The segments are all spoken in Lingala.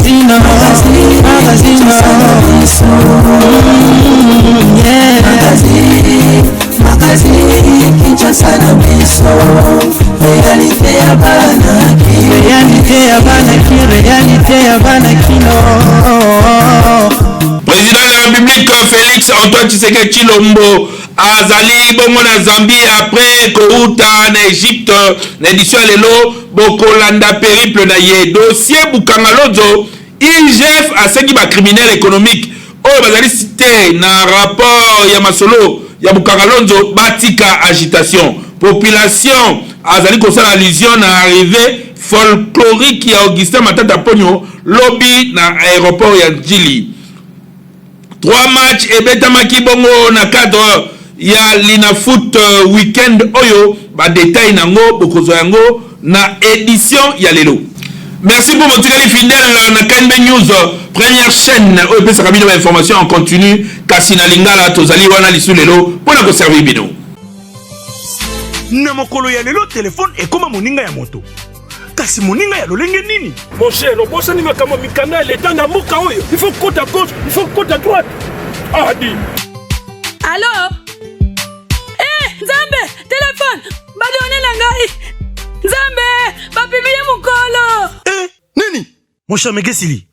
Magazine, magazine, yeah. Magazine, Kinshasa na biso, réalité ya bana Réalité ya bana ki, réalité ya bana kino. Président de la République Félix Antoine Tshisekedi Tshilombo azali bongo na Zambie après kouta na Egypte. Na édition ya lelo bokolanda périple na ye. Dossier Bukanga Lonzo, IGF asengi ba criminel économique oyo bazali cité na rapport ya masolo ya Bukanga Lonzo batika agitation. Population azali kosala allusion na arrivée folklorique ya Augustin Matata Ponyo lobi na aéroport ya Ndjili. 3 matchs ebetamaki bongo na cadre ya Linafoot weekend oyo, ba détail nango bokozwa yango na édition ya lelo. Merci pour botikali fidèle na KNB News, première chaîne oyo epesaka bino ba information en continu kasi na lingala. Tozali wana lisu lelo mpona koservir bino. Na mokolo ya lelo, telefone ekóma moninga ya moto, kasi moninga ya lolenge nini? Mon cher, obosani makambo mikanda ya leta na mboka oyo. Il faut kota gauche, il faut kota droite, adi. Alo, eh, Nzambe, telefone badone na ngai, Nzambe, bapublier mokolo. Eh, nini, mon cher Megesili?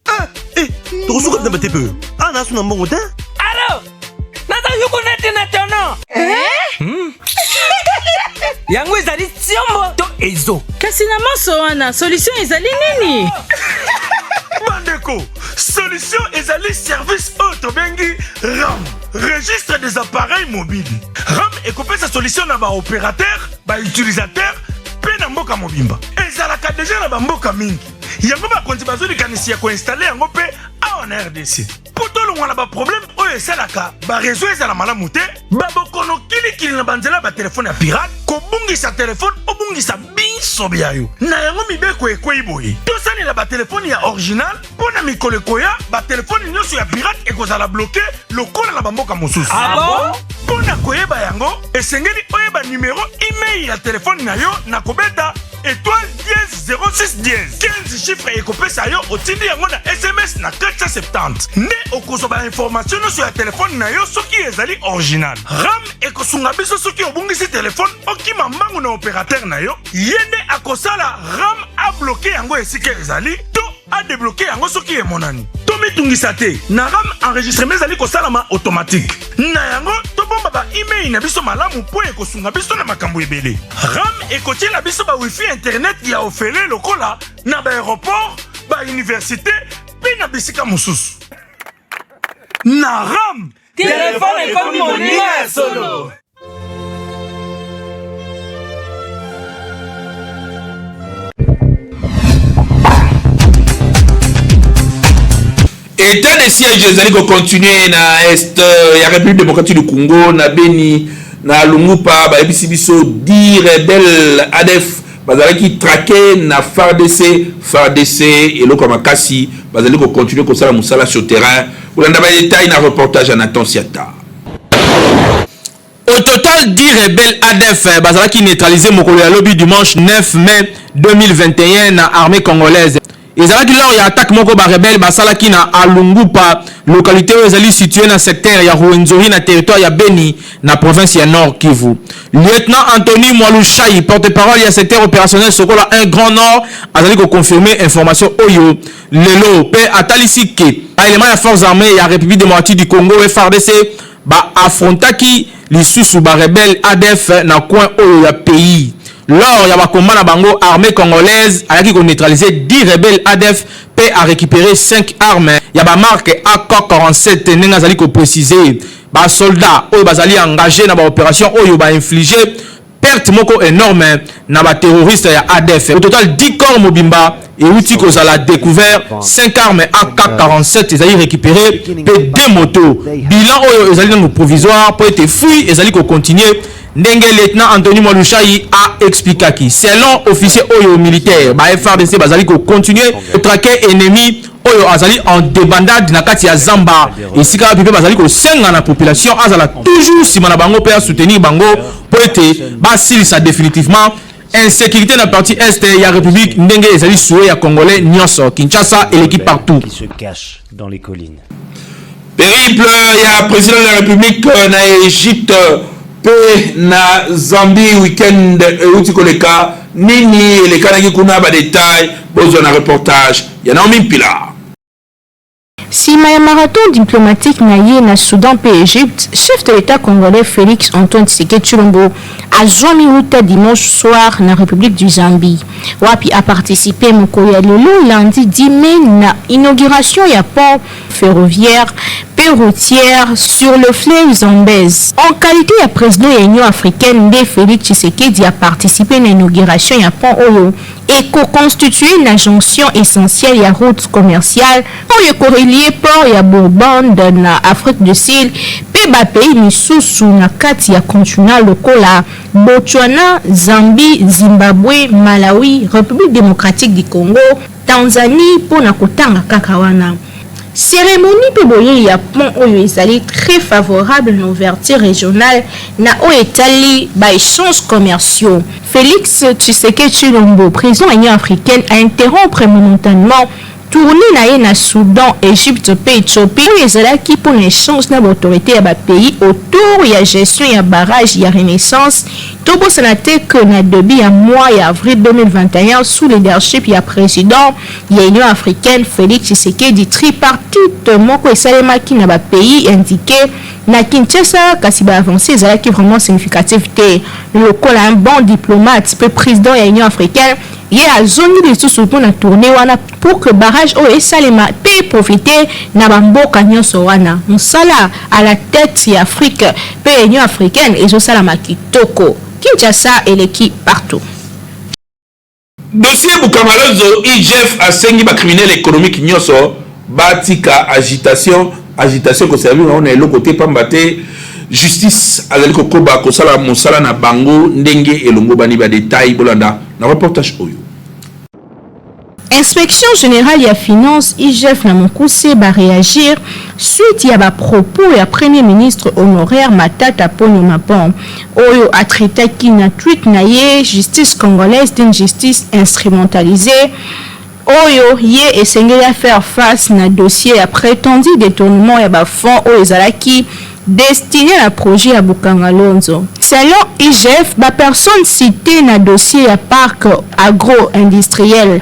Eh, tokosuka tina batepe oyo awa na asu na mbongo te. Alo, naza yuku neti na tono. Yango ezali tiombo to ezo. Kasi na maso wana, solution ezali nini? Bandeko, solution ezali service oyo tobengi RAM, registre des appareils mobiles. RAM ekopesa solution na baopérateur, bautilisateur mpe na mboka mobimba. Ezalaka deja na bamboka mingi. Yango bakonzi bazwi likanisi ya koinstaller yango mpe awa na RDC, mpo tolongwa na baproblème oyo esalaka baréseau ezala malamu te, babokono kilikili na banzela ya batelefone ya pirate, kobungisa telefone, obungisa biso bya yo. Na yango mibeko ekwei boye: tosalela batelefone ya original, mpo na mikolo ekoya batelefone nyonso ya pirate ekozala bloqué lokola na bamboka mosusu. Ah bon? Mpo na koyeba yango, esengeli oyeba numero IMEI ya telefone na yo na kobeta étoile dièse 06 dièse. 15 chiffre ekopesa yo, otindi yango na SMS na 470, nde okozwa bainformation nyonso ya telefone na yo soki ezali original. RAM ekosunga biso soki obungisi telefone, okima mbangu na opérateur na yo. Ye nde akosala RAM, abloquer yango esika ezali to adébloquer yango soki emonani. Tomitungisa te, na RAM enregistrement ezali kosalama automatique. Na yango tobomba ba IMEI na biso malamu, mpo ekosunga biso na makambo ebele. RAM ekotiela biso ba wifi internet ya ofele lokola na baaéroport, bauniversité mpe na bisika mosusu. Na RAM, telefone ekomi moninga ya solo. État de siège ezali kocontinuer na est ya République démocratique du Congo, na Beni, na Lungupa. Bayebisi biso 10 rebelle ADF bazalaki traqué na FARDC. FARDC eloko ya makasi, bazali kocontinuer kosala mosala sur terrain. Kolanda badétail na reportage ya Nathan Siata. Au total, 10 rebelles ADF bazalaki neutralisé mokolo ya lobi dimanche 9 mai 2021 na armée congolaise. Ezalaki lors ya attaque moko barebelle basalaki na Alungupa, localité oyo ezali situé na secteur ya Ruwenzori, na territoire ya Beni, na province ya Nord Kivu. Lieutenant Anthony Mwalushai, porte-parole ya secteur opérationnel Sokola 1 Grand Nord, azali koconfirmer information oyo lelo mpe atalisi ke baélément ya forces armées ya République démocratique du Congo, FARDC, baaffrontaki lisusu barebelle ADF na coin oyo ya pays. Lors ya bakomba na bango, armée congolaise ayaki koneutraliser 10 rebelles ADF mpe arécupérer 5 armes ya bamarque AK47. Ndenge azali kopréciser, basoldat oyo bazali engagé na baopération oyo bainfliger perte moko énorme na baterroriste ya ADF. Au total, 10 corps mobimba euti kozala découvert, 5 armes AK47 ezali récupéré mpe 2 moto. Bilan oyo ezali nano provisoire mpo ete fouille ezali kocontinuer, ndenge lieutenant Anthony Mwalushai aexplikaki. Selon officier oyo militaire, ba FARDC bazali kocontinuer kotraquer ennemi oyo azali en débandade na kati ya zamba esika wapi, mpe bazali kosenga na population azala toujours nsima na bango mpe asoutenir bango mpo ete basilisa définitivement. Insécurité na partie est ya République ndenge ezali souhait ya Congolais nyonso. Kinshasa eleki partout. Qui se cache dans les collines. Périple ya président de la République na Égypte mpe na Zambie week-end euti koleka, nini elekanaki kuna? Ba détail bozwa na reportage ya Naomi Mpila. Nsima ya marathon diplomatique na ye na Soudan mpe Égypte, chef de l'État congolais Félix Antoine Tshisekedi Tshilombo azwami wuta dimanche soir na République du Zambie, wapi aparticipe mokolo ya lelo lundi 10 mai na inauguration ya pont ferroviaire mpe routière sur le fleuve Zambèze. En qualité ya président ya Union africaine nde Félix Tshisekedi aparticipe na inauguration ya pont oyo ekoconstitue na jonction essentielle ya route commerciale oyo ekorelie port ya Durban na Afrique du Sud mpe bapays misusu na kati ya continent lokola Botswana, Zambie, Zimbabwe, Malawi, République démocratique du Congo, Tanzanie, mpona kotanga kaka wana. Cérémonie mpe boyei ya pont oyo ezali très favorable na ouverture régionale na oyo etali baéchanges commerciaux. Félix Tshisekedi Tshilombo, président Union africaine, a interrompre momentanément tournée na ye na Soudan, Égypte mpe Éthiopie oyo ezalaki mpona échange na baautorité ya bapays autour ya gestion ya barrage ya Renaissance. Tobosana te ke na début ya mois ya avril 2021, sous leadership ya président ya Union africaine Félix Tshisekedi, tripartite moko esalemaki na bapays indiqué na Kinshasa, kasi baavancé ezalaki vraiment significative te. Lokola un bon diplomate mpe président ya Union africaine, ye azongi lisusu mpona tournée wana pour que barrage oyo esalema mpe profite na bamboka nyonso wana. Mosala à la tête ya Afrique mpe Union africaine ezosalama kitoko. Kinshasa eleki partout. Dossier Bukanga Lonzo, IGF asengi bacriminel économique nyonso batika agitation. Agitation ekoservir bango na eloko te, pamba te justice azali kokoba kosala mosala na bango ndenge elongo bani. Badetail bolanda na reportage oyo. Inspection générale ya finance, IGF na mokuse, baréagir suite ya bapropos ya premier ministre honoraire Matata Ponyo Mapon, oyo atraitaki na tweet na ye justice congolaise d'une justice instrumentalisée, oyo ye esengeli faire face na dossier ya prétendu détournement ya bafonds oyo ezalaki destiné na projet ya Bukanga Lonzo. Selon IGF, bapersone cité na dossier ya parc agro-industriel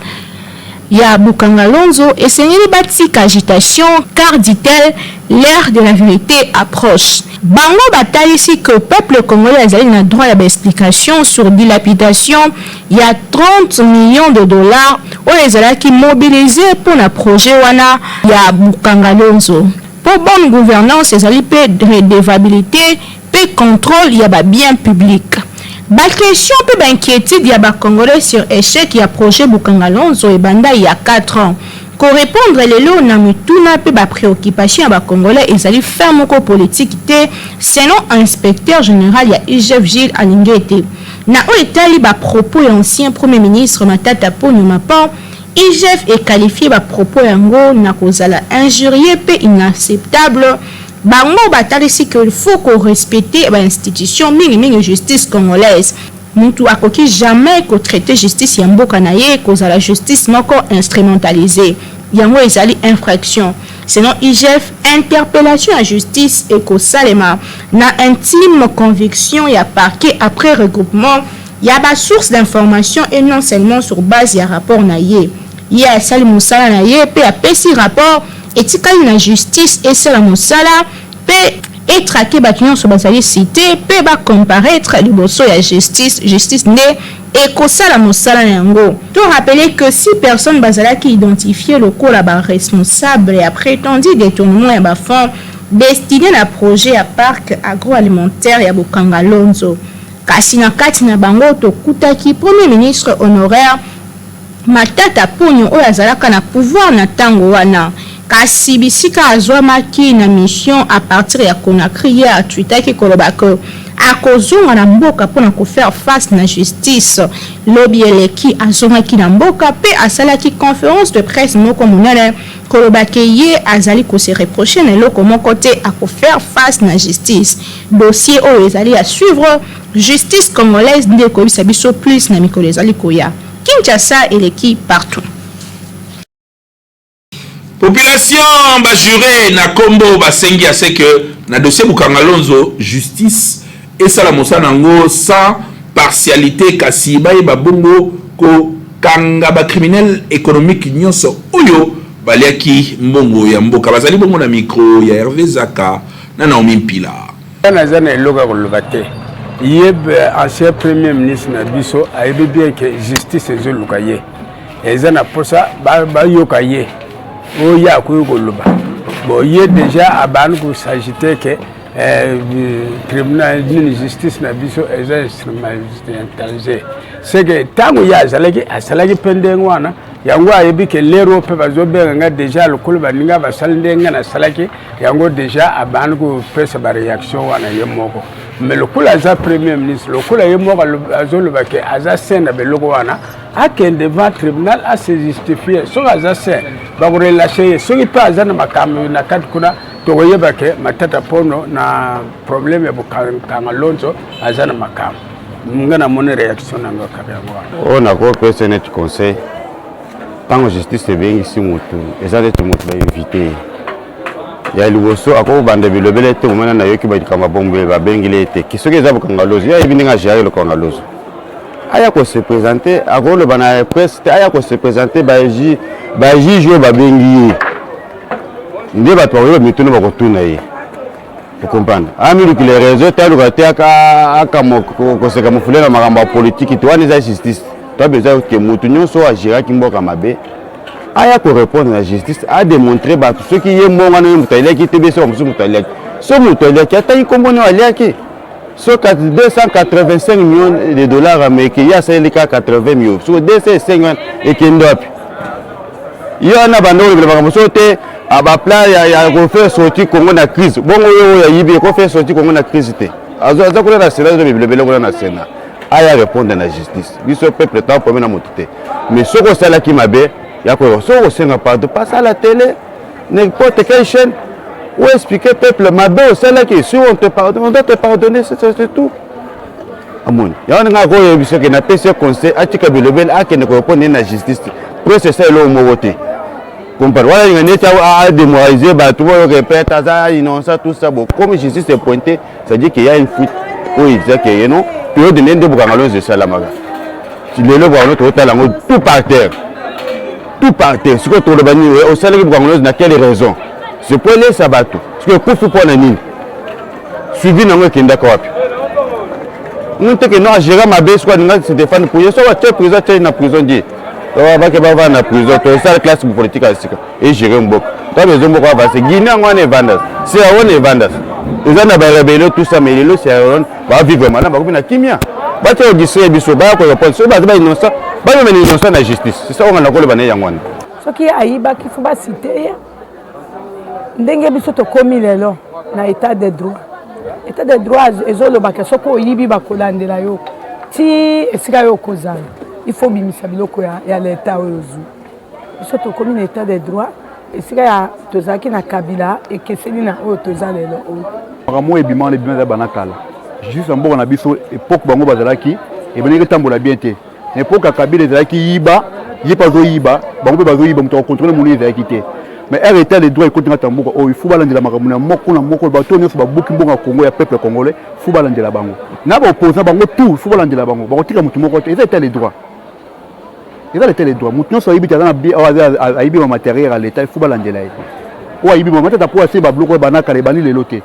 ya Bukanga Lonzo esengeli batika agitation, car, dit-elle, l'heure de la vérité approche. Bango batalisi que peuple congolais azali na droit ya baexplication sur dilapidation ya 30 millions de dollars oyo ezalaki mobilisé mpona projet wana ya Bukanga Lonzo. Mpo bonne gouvernance ezali mpe redevabilité mpe contrôle ya babiens publics. Baquestion mpe bainquiétude ya bacongolais sur échec ya projet Bukanga Lonzo ebanda ya 4 ans, korépondre lelo na mituna mpe bapréoccupation ya bacongolais ezali fin moko politike te, selon inspecteur général ya IGF Gilles Alingete. Na oyo etali bapropos ya ancien premier ministre Matata Ponyo Mapon, IGF equalifie bapropos yango na kozala injurieux mpe inacceptable. Bango batalisi ke il faut korespecte bainstitution, mingimingi justice congolaise. Mutu akoki jamais kotraite justice ya mboka na ye kozala justice moko instrumentalisé, yango ezali infraction. Selon IGF, interpellation ya justice ekosalema na intime conviction ya parquet après regroupement ya basource d'information et non seulement sur base ya rapport na ye. Ye asali mosala na ye mpe apesi rapport, etikali na justice esala mosala mpe etraque bato nyonso bazali cité mpe bacomparaître liboso ya justice. Justice nde ekosala mosala na yango. To rappeler que six personnes bazalaki identifié lokola baresponsable ya prétendu détournement ya bafonds destiné na projet ya parc agroalimentaire ya Bukanga Lonzo, kasi na kati na bango tokutaki premier ministre honoraire Matata Ponyo oyo azalaka na pouvoir na ntango wana. Kasi bisika azwamaki na mission à partir ya Conakry, ye atwitaki koloba ke akozonga na mboka mpona kofaire face na justice. Lobi eleki azongaki na mboka mpe asalaki conférence de presse moko monene koloba ke ye azali kose reproche na eloko moko te, akofaire face na justice. Dossier oyo ezali ya suivre. Justice congolaise nde ekoyebisa biso plus na mikolo ezali koya. Kinshasa eleki partout. Population ba jure na kombo basengi à ce que na dossier Bukanga Lonzo justice esala mosala na yango sans partialité kasi bayeba bongo kokanga ba criminels économiques nyonso oyo baliaki mbongo ya mboka. Bazali bongo na micro ya Hervé Zaka na Naomi Mpila. Nga naza na eloko ya koloba te. Ye ancien premier ministre na biso ayebi bien que justice ezoluka ye. Eza na posa bayoka ye oyo ye akoki koloba. Bon ye deja abandi ko s'agiter que eh, tribunal nini justice na biso eza instrumentalisé. C'est que ntango ye azalaki asalaki mpe ndenge wana yango ayebi ke lero mpe bazobenga nga deja lokola baninga basali ndenge nga nasalaki yango deja abandi kopesa bareaction wana ye moko mais lokola aza premier ministre lokola ye moko azoloba ke aza saint na beloko wana akende devant tribunal ase justifie soki aza saint bakorelache ye soki mpe aza na makambo na kati kuna tokoyeba ke matata pono na problème ya bokanga lonzo aza na makambo nga namoni réaction na nga kaka yango wana oyo nakopesa neti conseil ntango justice ebengisi motu eza neti motu bainvite ye ya liboso akoki kobanda bilobela ete omona nayoki likambo ya bombe babengeli ye te soki eza bokanga lozo ye ayebi ndenge agere lokanga lozo aya ko se présenter akoloba na presse te aya ko se présenter bajuge oyo babengi ye nde bato bakoyeba mituna bakotuna ye okomprendre amilukila réseau te aluka te aka koseka mofule na makambo ya politiki te wana eza justice to besoin ke motu nyonso oyo agéraki mboka mabe aya korépondre na justice ademontre bato soki ye mbongo wana ye moto aliaki te biso mosusu moto aliaki so moto aliaki atangi nkombo nio aliaki so 285 millions de dollars américain ye asaleli kaka 80 millions soko 205 wana ekende wapi ye wana banda kolobela makambo so te baplan ya kofaire sortir congo na crise bongo oyo oyo ayibi ekofaire sortir congo na crise te aza kuna na sénat azo bilobele kuna na sénat aya répondre na justice biso peuple ta problème na moto te mais soki osalaki mabe ya koyoka soki osenga pardon passe à la télé n'importe quelle chaîne ou expliquer peuple mabe osalaki si on te pardonne on doit te pardonner c'est tout amoni yango ndenge akoyebisa ke napesi ye conseil atika bilobele akende korepondre ye na justice presse esa eloko moko te comprendre wana alinga neti adémoraliser bato oyo répète aza innocent tout ça bon comme justice est pointée c'est à dire qu'il y a une fuite oyo eza ke ye non periode nde nde bokanga lonzo esalamaka lelo bokanga lonzo totala yango tout par terre tout par terre sikoyo toloba nini osalaki bokanga lonzo na quelle raison c'est po elesa bato sikoyo ekufi mpo na nini suivi nango ekendaka wapi ngo te ke no agera mabe sikoyo alinga se défendre pour ye soki atie prison atie na prison die bake bavanda na prison tosala classe politique ya sika egere mboka to bezo mboka avance guinée yango wana evandas sierra leone evandas eza na barebelio tout ça mais lelo sierra leone bavivre malamu bakomi na kimia batia kodistraire biso baya korepondre soki baza bainnocent bamemena innocent na justice c'est ça oyo nga nakoloba na ye yango wana soki ayibaki fo basite ye ndenge biso tokomi lelo na état de droit état de droit ezolobaka soki oyibi bakolandela yo ti esika yo okozala il faut obimisa biloko ya, ya leta oyo ozwi biso tokomi na état de droit esika ya tozalaki na kabila ekeseni na oyo toza lelo oyo makambo oyo ebima wana ebima eza bana kala justice ya mboka na biso epoke bango bazalaki ebandaki etambola bien te na epoke ya kabila ezalaki yiba ye mpe azoyiba bango mpe bazoyiba moto akokontrole moni ezalaki te mais ere état de droit ekoti ngata mboka oyo fo balandela makambo na moko na moko bato nyonso babuki mbongo ya congo ya peuple congolais fo balandela bango na baopposant bango tout fo balandela bango bakotika moto moko te eza état de droit eza l'état de droit moto nyonso ayibi te aza na ayibi ba matériel ya l'état fo balandela ye oyo ayibi mama tata po ase babiloko oyo banakala ebandi lelo te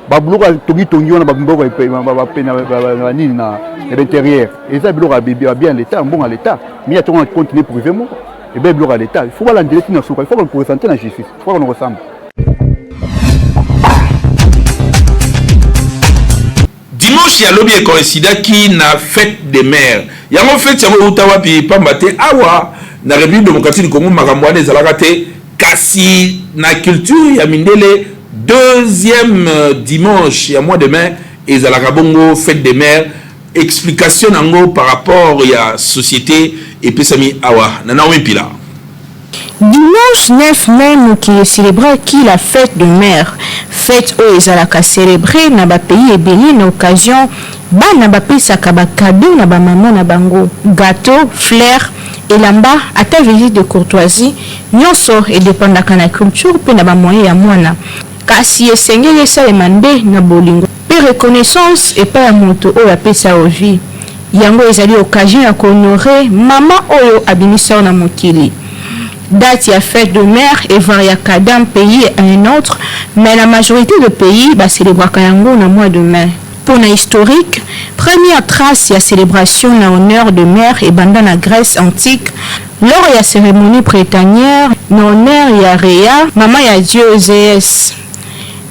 babiloko ya tongitongi wana babiloko nini na l'intérieur eza biloko ya bien l'état mbongo ya l'état mi atongo na compte ne privé moko ebe biloko ya l'état il faut balandela ti na suka il faut kopresente na justice il faut kosamba Dimanche ya lobi ecoïncidaki na fete des mères. Yango fete yango euta wapi? Pamba te awa na Republique democratique du Congo makambo wana ezalaka te, kasi na culture ya mindele deuxième euh, dimanche ya mois de mai ezalaka bongo fete des mères. Explication nango par rapport ya société epesami awa na Naomi Mpila. Dimanche 9 mai mokili e celebraki la fete de mère. Fete oyo ezalaka celebre na ba pays ebele na occasion bana bapesaka ba cadeaux na ba maman na bango, gateau, fleurs, elamba, ata visite de courtoisie, nionso e dependaka na culture pe na ba moyens ya mwana. Kasi esengeli esalema nde na bolingo pe reconnaissance epai ya moto oyo apesa yo vie. Yango ezali occasion ya ko honorer mama oyo abimisa yo na mokili. Date ya fete de mère e variaka d'un pays à un autre, mais la majorite de pays ba celebraka yango na mois de mai. Pona historique, première trace ya celebration na honneur de mère ebanda na Grèce antique lors ya ceremonie printanière na honneur ya Rhea, mama ya dieu Zeus.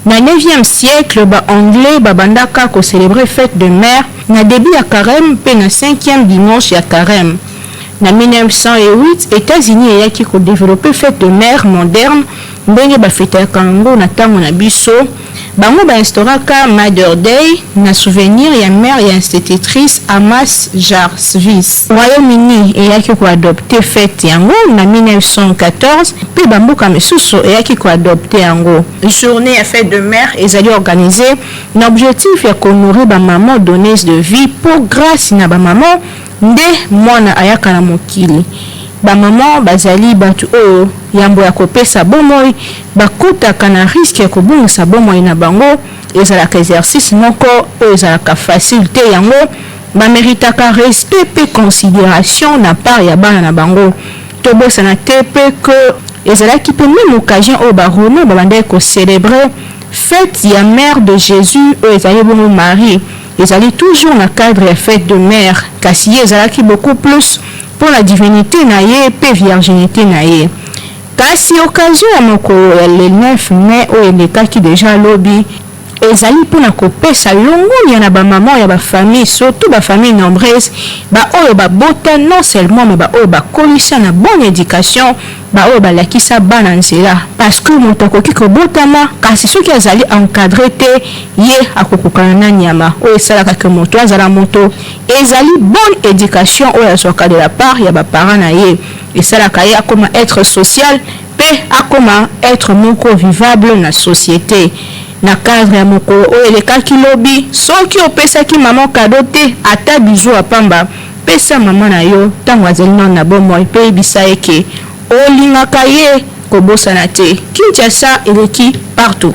Na neuvième siècle, ba Anglais babandaka ko celebrer fete de mère na debut ya careme mpe na cinquième dimanche ya careme. Na 1908, Etats-Unis eyaki ko developper fete de mère moderne ndenge ba fetaka yango na tango na biso. Bango ba instauraka Mother Day na souvenir ya mère ya institutrice Amas Jarvis. Royaume-Uni eyaki ko adopter fete yango na 1914 mpe ba mboka misusu eyaki ko adopter yango. Journee ya fete de mère ezali organiser na objectif ya ko honorer ba mamans donneuses de vie mpo grace na ba mamans Nde mwana ayaka na mokili. Ba maman bazali batu oyo yambo ya kopesa bomoi, bakotaka na risque ya kobungisa bomoi na bango, ezalaka exercice moko oyo ezalaka facile te, yango ba meritaka respect pe consideration na part ya bana na bango. Tobosana te pe que ezalaki pe meme occasion oyo ba romains babandaki ko celebrer fete ya mère de Jesus oyo ezali bongo Marie. Ezali toujours na cadre ya fete de mère kasi ye ezalaki beaucoup plus mpo na divinite na ye mpe vierginite na ye. Kasi occasion ya mokolo ya le 9 mai oyo elekaki dejà lobi, ezali mpo na kopesa longonya na ba mamans ya ba familles surtout ba familles nombreuses, ba oyo babota non seulement mais ba oyo bakolisa na bonne education, ba oyo balakisa bana nzela parce que moto akoki kobotama kasi soki azali encadre te ye akokokana na nyama oyo esalaka que moto azala moto ezali bonne education oyo azwaka de la part ya ba parents na ye esalaka ye akoma etre social pe akoma etre moko vivable na societe. Na cadre ya mokolo oyo elekaki lobi soki opesaki maman cadeau te ata bisou ya pamba Pesa mama na yo ntango azali nano na bomoi mpe yebisa ye ke olingaka ye. Kobosana te, Kinshasa eleki partout.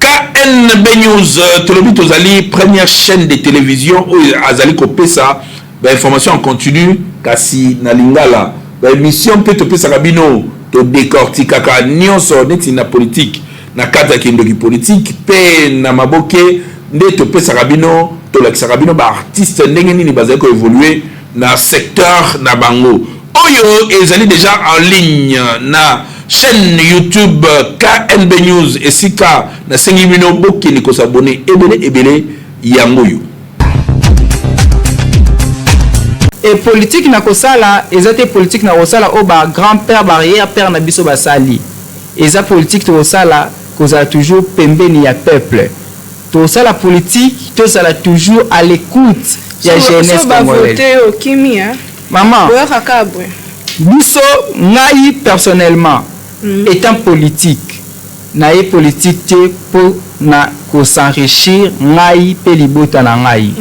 KNB News tolobi tozali première chaîne de télévision oyo azali kopesa ba information en continu kasi na lingala ba émission mpe topesaka bino todecortikaka nyonso neti na politique na kati ya kindoki politique mpe na maboke nde topesaka bino tolakisaka bino ba artiste ndenge nini bazali ko évoluer na secteur na bango oyo ezali deja en ligne na chaîne YouTube KNB News esika nasengi bino bokende kosabone ebele ebele yango oyo. Et politique na kosala eza te politique na kosala oyo ba grand père ba arrière père na biso basali. Eza politique tokosala kozala toujours pembeni ya peuple. Tokosala politique tozala toujours à l'ecoute ya jeunesse congolaise. So ba voter yo okimi hein. Maman. Boyaka kaka boye. Biso ngai personnellement etant politique naye politique te po na ko s'enrichir ngai pe libota na ngai.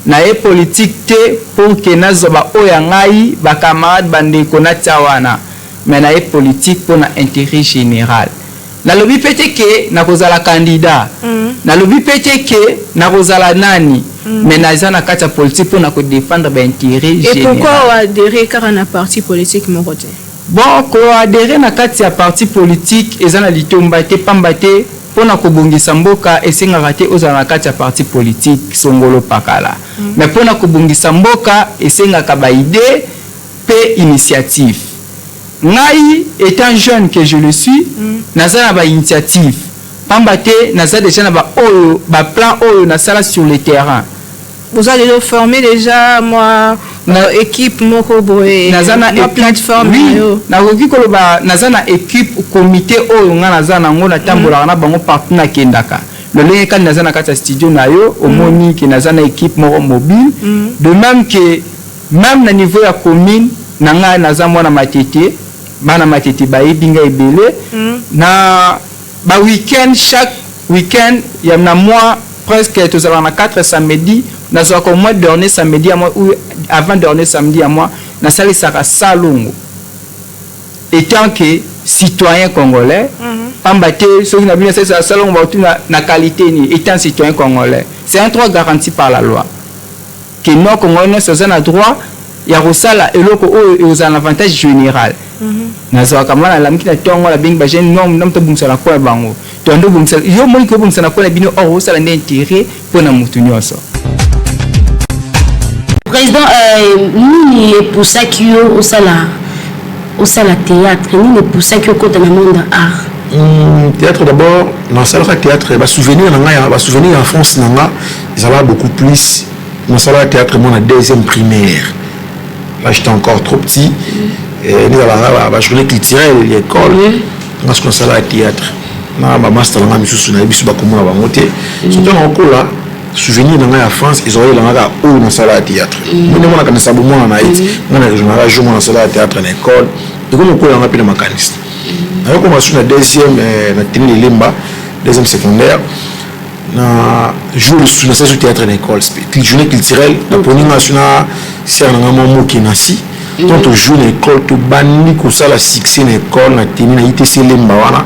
Naye politique te pour que nazwa ba oyo ya ngai ba camarades ba ndeko natia wana. Mais naye politique pona interet general. Nalobi pe te que nakozala candidat. Nalobi pe te que nakozala nani. Mais naza na kati ya politique pona ko defendre ba interets Et pourquoi general. o adherer kaka na parti politique moko te? Bon, ko adherer na kati ya parti politique eza na litomba te pamba te pona kobongisa mboka esengaka te ozala na kati ya parti politique songolo pakala. Mais pona kobongisa mboka esengaka ba idees pe initiative. Ngai etant jeune que je le suis, naza na ba initiatives pamba te naza dejà na ba oyo ba plans oyo nasala sur le terrain. Boza dejà former dejà mwa equipe moko boye, Naza na mwa equipe, plateforme oui, na yo? Nakoki koloba naza na equipe, comite oyo ngai naza na yango, natambolaka na bango partout nakendaka. Lolenge kani naza na kati ya studio na yo, omoni que naza na equipe moko mobile, de meme que Meme na niveau ya commune, na ngai naza mwana Matete, bana Matete bayebi ngai ebele. Na ba week-end, chaque week-end ya na mois presque tozalaka na 4 samedi, nazwaka au moins dernier samedi ya mois ou avant dernier samedi ya mois, nasalisaka salongo etant que citoyen congolais. Pamba te soki na bino nasalisaka salongo, bakotuna na qualité nini. Étant citoyen congolais, c'est un droit garanti par la loi que non, congolais nyonso aza na droit ya kosala eloko oyo ekozala na avantage général. Nazwaka mwana, alamuki na ntongo, nabengi bajeune non, na moto obongisa na coin bango, toyande obongisa yo, moniki obongisa na coin na bino, or osala nde intérêt mpo na motu nyonso. Président, nini epusaki yo osala théâtre? Nini epusaki okota na monde ya art? Théâtre d'abord, nasalaka théâtre, basouvenir na ngai, basouvenir ya enfance na nga ezalaka beaucoup plus. Nasalaka théâtre moi na deuxième primaire, là j'étais encore trop petit. Ezalaka bajournée culturelle ya école, nga soki nasalaka théâtre na bamaster na nga misusu, nayebi biso bakomona bango te. Surtout na okola, souvenir na ngai ya France ezalelanga kaka oyo nasalaka théâtre. Mo nde mona bomwana na ye ti ngai na rejoindaka jour mona nasalaka théâtre na école, ekomi okolanga mpe na makanisi. Nayokoma su na deuxième, na teni lelemba deuxième secondaire, na jour lisusu nasali su théâtre na école, journée culturelle. Naponi nga su na sere na nga mwa moke na si donc tojoue na école, tobandi kosala succès na école na teni na ITC Lemba wana.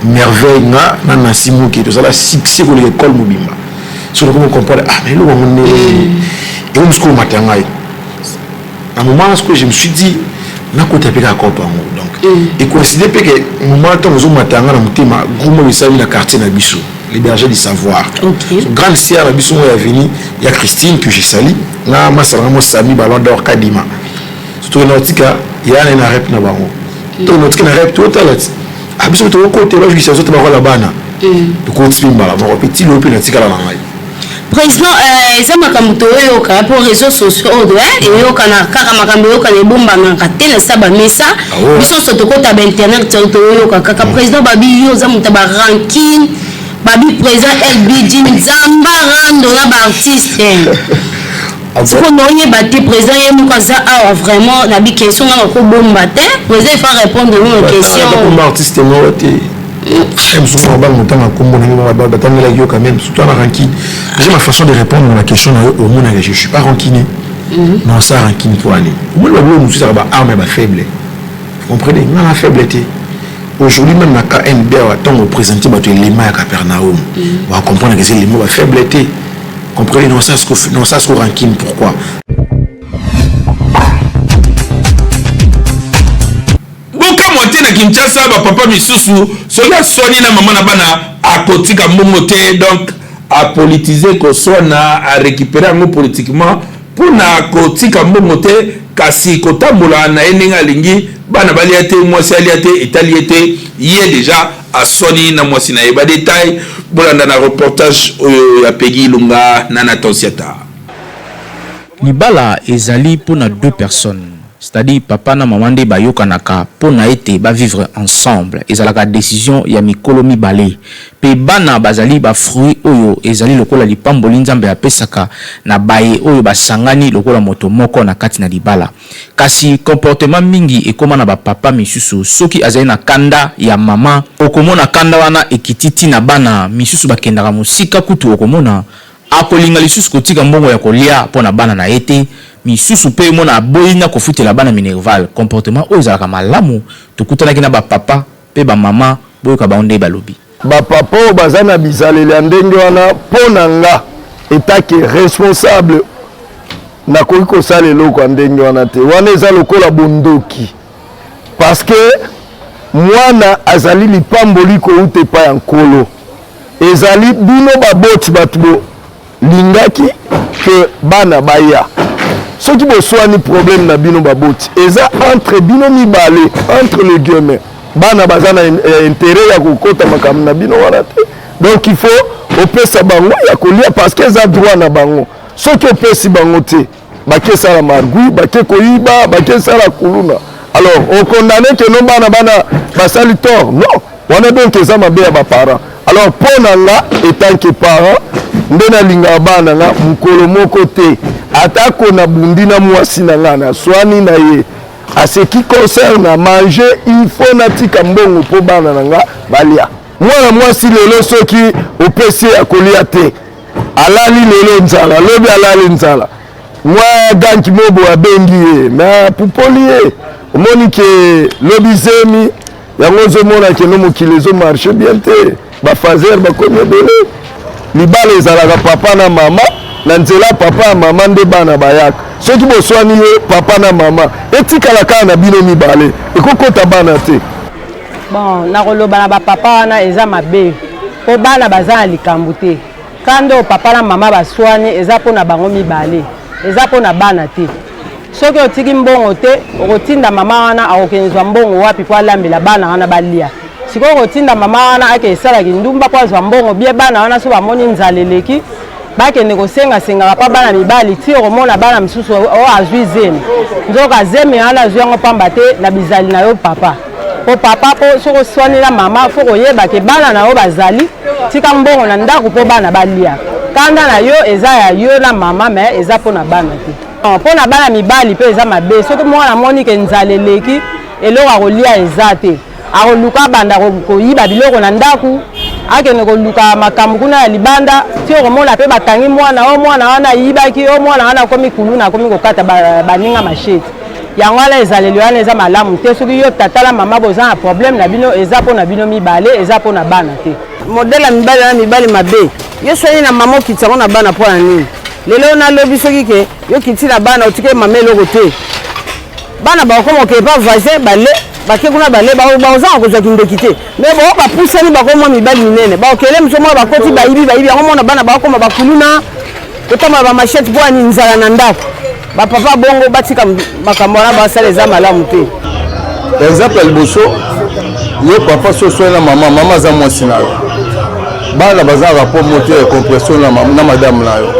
Merveille, nga na nasi moke tozala succès koleka école mobimba. So nakomi comprendre, ah mais eloko yango nde ekomi sikoyo omata ngai. Na moment wana sikoyo je me suis dit nakota mpe kaka kope yango. Donc ecoïncide mpe ke moment ntango ozomata yanga na motema, groupe moko esalami na quartier na biso, les bergers du savoir. So, grande sœur na biso moko ya veni ya Christine que je sali na masala nga mo Sami Ballon d'Or Kadima. So tokende kotika ya na ye na rep na bango, tokende kotika na rep, totala ti ah biso tokokote bajukisa biso te, bakola bana, tokoti mpe mbala moko mpe tilo mpe natikala na ngai. Président, eza makambo toyoyoka mpo réseau sociaux oyo eyokana kaka, makambo eyokana ebombanaka te na sa bamesa. Biso nyonso tokota bainternet, toyoyoka kaka. Président, babi yo oza moto ya barancune. Babi président LBG Nzamba rando na baartiste. Sikoyo naoyeba te, président ye moko aza awa, vraiment nabi question nga nakobomba te. Président, il faut répondre no question. Komba artiste moko te, mosusu na bango ntanga kombo na batangelaki yo quand même, surtout na rancune. Déjà ma façon de répondre à la question na yo, omonaka je suis pas rancunier. Non, ça rancune po ani omoni babilo mosusu ezaka baarme ya bafaible, comprenez? Nga na faible te. Aujourd'hui même na KNB awa, ntango oprésente bato elema ya Capernaum, bacomprendre que eza elema bafaible te, comprenez? Non, ça non, ça siko rancune pourquoi? Bokamwa te, na Kinshasa bapapa misusu soki aswani na mama na bana, akotika mbongo te. Donc apolitise koswana, arécupere yango politiquement mpona kotika mbongo te, kasi kotambola na ye ndenge alingi, bana balia te, mwasi alia te, etali ye te. Ye déjà aswani na mwasi na ye. Badetail bolanda na reportage oyo ya Pegi Ilunga na Nathan Siata. Libala ezali mpona deux personnes, c'est-à-dire papa na mama nde bayokanaka mpona ete bavivre ensemble. Ezalaka décision ya mikolo mibale, mpe bana bazali bafruit oyo ezali lokola lipamboli Nzambe apesaka na baye oyo basangani lokola moto moko na kati na libala. Kasi comportement mingi ekóma na bapapa misusu, soki azali na kanda ya mama, okomona kanda wana ekiti ntina bana misusu bakendaka mosika. Kutu okomona akolinga lisusu kotika mbongo ya kolia mpo na bana na ye te. Misusu mpe mona aboyi na kofutela bana minerval. Comportement oyo ezalaka malamu? Tokutanaki na bapapa mpe bamama, boyoka bango nde balobi. Bapapa oyo baza na bizaleli ya ndenge wana, mpo na nga etake responsable, nakoki kosala eloko ya ndenge wana te. Wana eza lokola bondoki, parce que mwana azali lipamboli kouta epai ya Nkolo. Ezali bino baboti bato bolingaki ke bana baya. Soki boswani, problème na bino baboti eza entre bino mibale, entre les guillemets. Bana baza na intérêt ya kokota makambo na bino wana te. Donc il faut opesa bango ya kolia, parce que eza droit na bango. Soki opesi bango te, bakesala margui, bake koyiba, bakesala kuluna, alors okondane ke no bana bana basali tort. Non, wana donc eza mabe ya baparent. Alors mpo na nga etant que parent, nde nalingaka bana nga, mokolo moko te, atako nabundi na mwasi na nga, naswani na ye. À ce qui concerne à manger, il faut natika mbongo mpo bana na nga balia. Mwana mwasi lelo soki opesi ye ya kolia te, alali lelo nzala, lobi alali nzala. Mwa ganki mobo abengi ye me apupoli ye, omoni ke lobi zemi yango ozomona ke no mokili ezo marche bien te, ba fazer bakomi ebele. Libala ezalaka papa na mama, na nzela papa ya mama nde bana bayaka. Soki boswani yo papa na mama, etikala kaka na bino mibale, ekokota bana te. Bon, nakoloba na bapapa wana eza mabe mpo bana baza na likambo te. Kanda oyo papa na mama baswani eza mpo na bango mibale, eza mpo na bana te. Soki otiki mbongo te, okotinda mama wana akokende zwa mbongo wapi mpo alambela bana wana balia? Sikoyo okotinda mama wana ake esala kindumba mpo azwa mbongo bie bana wana so bamoni nzala eleki bakende kosengasengaka mpa bana mibali ti okomona bana mosusu oyo azwi zemi, nzoka zemi wana azwi yango pamba te na bizali na yo papa. Po papa po soki oswani na mama fo koyeba ke bana na yo bazali, tika mbongo na ndako po bana balia. Kanda na yo eza ya yo na mama mais eza po na bana te. Po na bana mibali pe eza mabe soki mwana amoni ke nzala eleki eloko ya kolia eza te, akoluka abanda koyiba biloko na ndako, akende koluka makambo kuna ya libanda ti okomona pe bakangi mwana oyo, mwana wana ayibaki, oyo mwana wana akomi kuluna, akomi kokata baninga machete. Yango wana ezaleli wana eza malamu te. Soki yo tata na mama boza na problème na bino, eza mpo na bino mibale, eza mpo na bana te. Modèle ya mibali wana mibali mabe. Yo soni na mama okitisa yango na bana mpo na nini? Lelo nalobi soki ke yo kiti na bana otikeli mama eloko te, bana bakokoma okeye pa voisin bale bake kuna bale bakozanga kozwa kindoki te, me bao bapusani bakomwa mibali minene bakokele moso mwa bakoti bayibi bayibi yango mona bana bakokoma bakuluna kotambola ba machete mpo ani nzala na ndako. Ba papa bongo batika makambo wana basala eza malamu te. Exemple ya liboso, yo papa so oswani na mama, mama aza mwasi na yo, bana baza rapport moko te ya compression na madame na yo,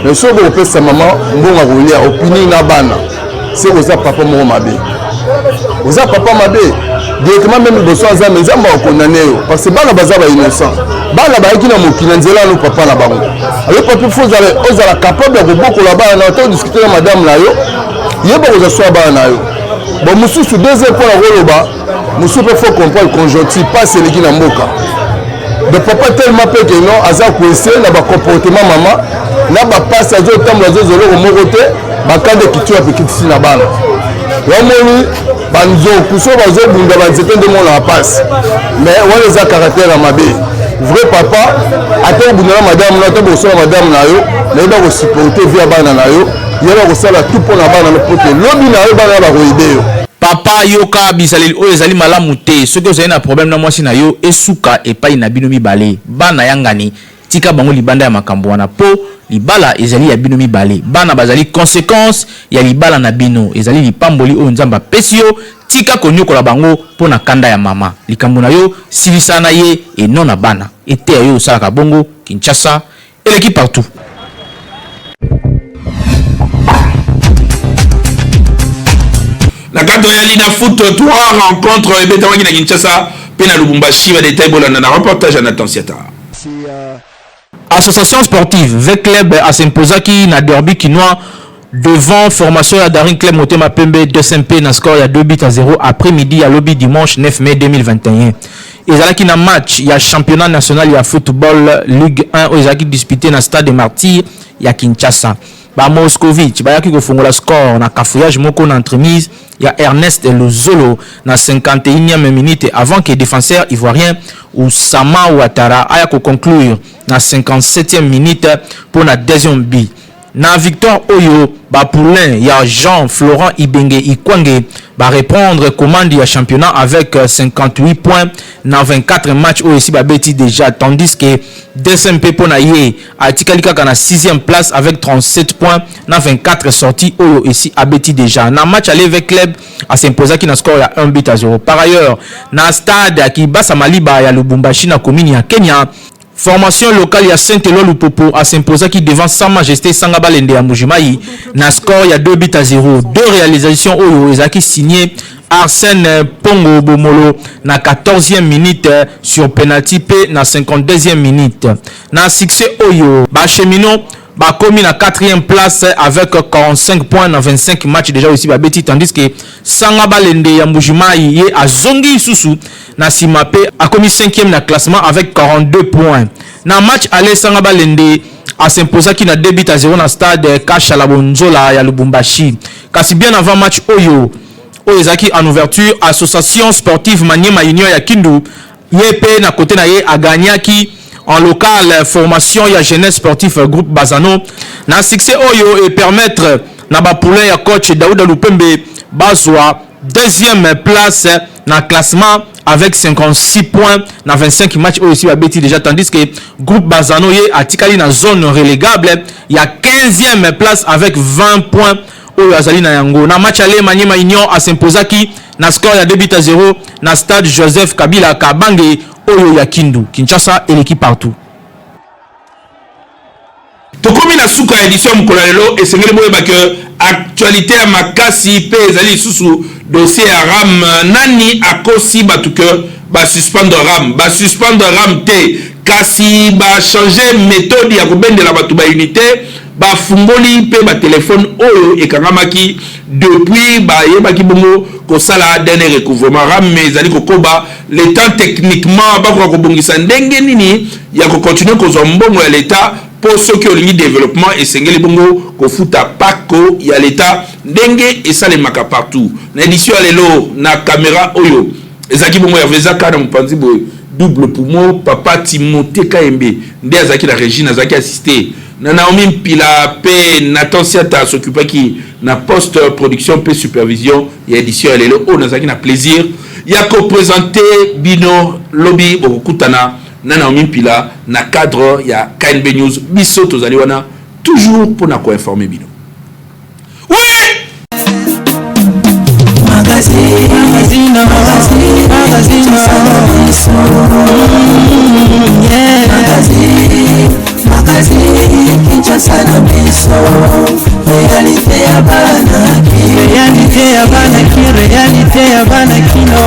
mais soki okopesa mama mbongo ya kolia opini na bana, seke oza papa moko mabe, oza papa mabe directement meme liboso ya Nzambe. Nzambe akokondane yo parce que bana baza ba innocent, bana bayaki na mokili na nzela no papa na bango. Ayo papa, faut ozala capable ya kobokola bana na yo, to discuter na madame na yo, yeba kozwa soin ya bana na yo. Bon, mosusu deuxième point nakoloba, mosusu mpe faut comprendre conjoncture pasi eleki na mboka. Donc papa tellement mpe ke non aza coince na bacomportement mama na bapasi, azotambola azozwa eloko moko te, bakanda ekiti wapi ekitisi na bana. Wamoni banzoku so bazobunda banzete nde monaka pasi, mais wana eza caractère ya mabe. Vrai papa ata obunda na madame na ata bosala madame na yo, nayeba kosupporte vie ya bana na yo, yeba kosala tout mpo na bana po te lobi na yo bana bakoyede yo. Papa yoka bizaleli oyo ezali malamu te, soki ozali na problème na mwasi na yo esuka epai na bino mibale, bana ya ngani tika bango libanda ya makambo wana po libala ezali ya bino mibale, bana bazali consequence ya libala na bino, ezali lipamboli oyo Nzambe apesi yo, tika koniokola bango po na kanda ya mama, likambo na yo silisa na ye et non na bana, eteya yo osalaka bongo, Kinshasa eleki partout. Na cadre ya Linafoot, trois rencontres ebetamaki na Kinshasa mpe na Lubumbashi. Ba details bolanda na reportage ya Nathan Siata. Association sportive V-Club a s'imposaki na derby kinois devant formation ya Daring Club Motema Pembe 2MP na score ya 2 buts à 0 après-midi ya lobi dimanche 9 mai 2021. Ezalaki na match ya championnat national ya football Ligue 1 oyo ezalaki disputé na stade des Martyrs ya Kinshasa. Ba Moscovitch bayaki kofongola score na cafouillage moko na entremise ya Ernest Luzolo na 51e minute avant que defenseur ivoirien Oussama Ouattara aya ko conclure na 57e minute mpo na deuxième but. Na victoire oyo, ba poulains ya Jean Florent Ibenge Ikwange ba reprendre commande ya championnat avec 58 points na 24 matchs oyo esi babeti dejà, tandis que DSMP mpo na ye atikali kaka na sixième place avec 37 points na 24 sorties oyo esi abeti dejà. Na match aller V-Club a s'imposaki na score ya 1 but à 0. Par ailleurs, na stade ya Kibasa Maliba ya Lubumbashi na commune ya Kenya, formation locale ya Saint-Eloi Lupopo a s'imposaki devant Sa Majesté Sanga Balende ya Mbujimayi na score ya 2 buts à 0. Deux réalisations oyo ezalaki signé Arsène Pongo Bomolo na 14e minute sur penalty pe na 52e minute. Na succès oyo, ba cheminots. bakomi na 4e place avec 45 points na 25 matchs déjà aussi babeti, tandis que Sanga Balende ya Mbujimayi ye azongi lisusu na nsima mpe akomi 5e na classement avec 42 points. Na match aller, Sanga Balende as'imposaki na 2 buts à 0 na stade Kashala Bonzola ya Lubumbashi. Kasi bien avant match oyo, oyo ezalaki en ouverture, Association Sportive Maniema Union ya Kindu ye mpe na côté na ye agagnaki en local formation ya Jeunesse Sportive Groupe Bazano na succès oyo epermettre na bapoulain ya coach Daouda Lupembe bazwa deuxième place na classement avec 56 points na 25 matchs oyo esi babeti déjà, tandis que groupe Bazano ye atikali na zone relégable ya 15e place avec 20 points oyo azali na yango. Na match aller, Maniema Union as'imposaki na score ya 2 buts à 0 na stade Joseph Kabila Kabange oyo ya Kindu. Kinshasa eleki partout. Tokomi na suka ya édition ya mokolo ya lelo. Esengeli boyeba ke actualité ya makasi mpe ezali lisusu dossier ya RAM. Nani akosi bato ke basuspendre RAM? Basuspendre RAM te, kasi bachange méthode ya kobendela bato baunité. Bafungoli mpe batelefone oyo ekangamaki depuis bayebaki bongo kosala dernier recouvrement. RAM ezali kokoba le temps techniquement bakoka kobongisa ndenge nini ya kocontinue kozwa mbongo ya leta, mpo soki olingi développement, esengeli bongo kofuta pako ya leta ndenge esalemaka partout. Na édition ya lelo, na caméra oyo ezalaki bongo Hervé Zaka, na mopanzi boye double poumon papa Timothée Kayembe nde azalaki na régie. Nazalaki assisté na Naomi Mpila, mpe Nathan Siata s'occupaki na post production mpe supervision ya édition ya lelo oyo nazalaki na plaisir ya koprésente bino. Lobi bokokutana na Naomi Mpila na cadre ya KNB News. Biso tozali wana toujours mpona koinforme bino. Magazine, magazine, magazine, magazine, magazine, Kinshasa na biso, réalité ya bana. Réalité ya bana ki, réalité ya bana kino.